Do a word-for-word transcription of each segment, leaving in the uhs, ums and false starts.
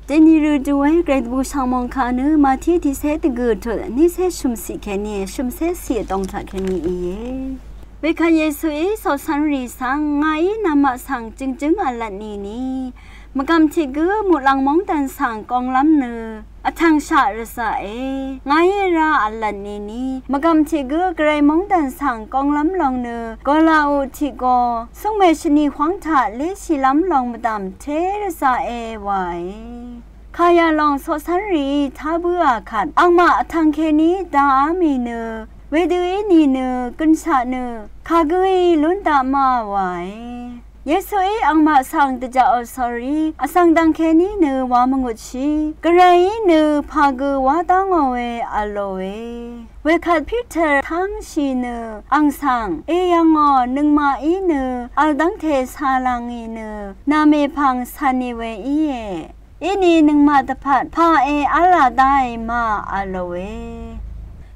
Dèní rø dvwē Gvray dvbù shv̀ngmòng kà nø Màtí tiqcé dvgø̀ tut nícé shø̀mciq kèní shø̀mcé ciq vdōng taq kèní íe. Wekvt Yesuí coqcv́nrì svng ngàí namaq svng jø̀ngjǿng v̄lvt nìni, mvgv̀m tiq gǿ muqlàng móngdàn svng gonglv́m nø vtv̀ngshaq rvzaqe. Ngàí vrá v̄lvt nìni, mvgv̀m tiq gǿ Gvray móngdàn svng gonglv́m lòng nø golaqu tiq go cúngmè shvni hwáng taq léshìlv́m lòng mvdv̀m té rvzaqe wae. Kàyà lòng coqcv́nrìí tá bǿà kvt angmaq vtv̀ng kèní daqá mì nø wedø í nìnø gønshaq nø kagǿí lún daq ma wae. Yesuí angmaq svng dvjaqò sórí vsvng dv̀ng kèní nø wa mvngutshì, Gvrayí nø pà gø wá dá ngò we v̄lòe. Wekvt Piter tángshì nø àng svng, èyv̀ngò, nøngmaqí nø v̄l dv́ngte cà làngì nø nà mèpv̀ng cv̀nì we íe. Íni nøngmaq dvpvt pà èv́là dáì ma v̄lòe.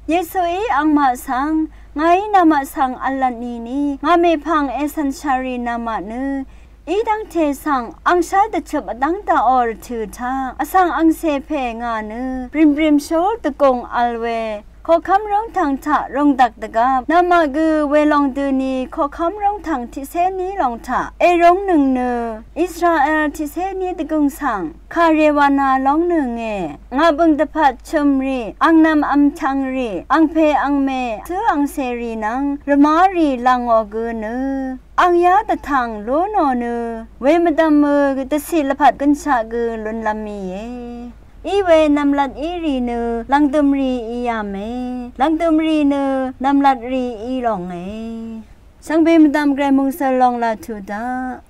Yesuí angmaq svng, ngàí namaq svng v̄lvt nìni, ngà mèpv̀ng ècv̀nshàrì namaq nø í dv́ngte svng angshv́l dvchøp vdv́ng daqò rvtø̀ taq vsvng angcè pè ngà nø brìmbrìm shúl dvgùng v̄l we koqkv́m róngtv̀ng taq rūngdvk dvgvp namaq gø welòng døni koqkv́m róngtv̀ng tiqcé ní lòng taq èrúngnøng nø Israel tiqcé ní dvgø̀ng svng kàrè wàna lóngnønge. Ngà bø̀ng dvpvt chø̀mrì, angnv̄m vmtv̄ngrì, angpè angmè, cǿ angcèrì nvng rvmárì làngò gø nø àng yá dvtv̀ng lú nò nø wemvdv̀mø dvciq lvpat gønshaq gø lúnlv́m mìe. Iwe nv̀mlat írì nø lv̀ngdø̀mrì í yàme. Lv̀ngdø̀mrì nø nv̀mlatrì í lònge. Shvngbe mvdv̀m Gvray mòngsøl lòng laq tuq daq.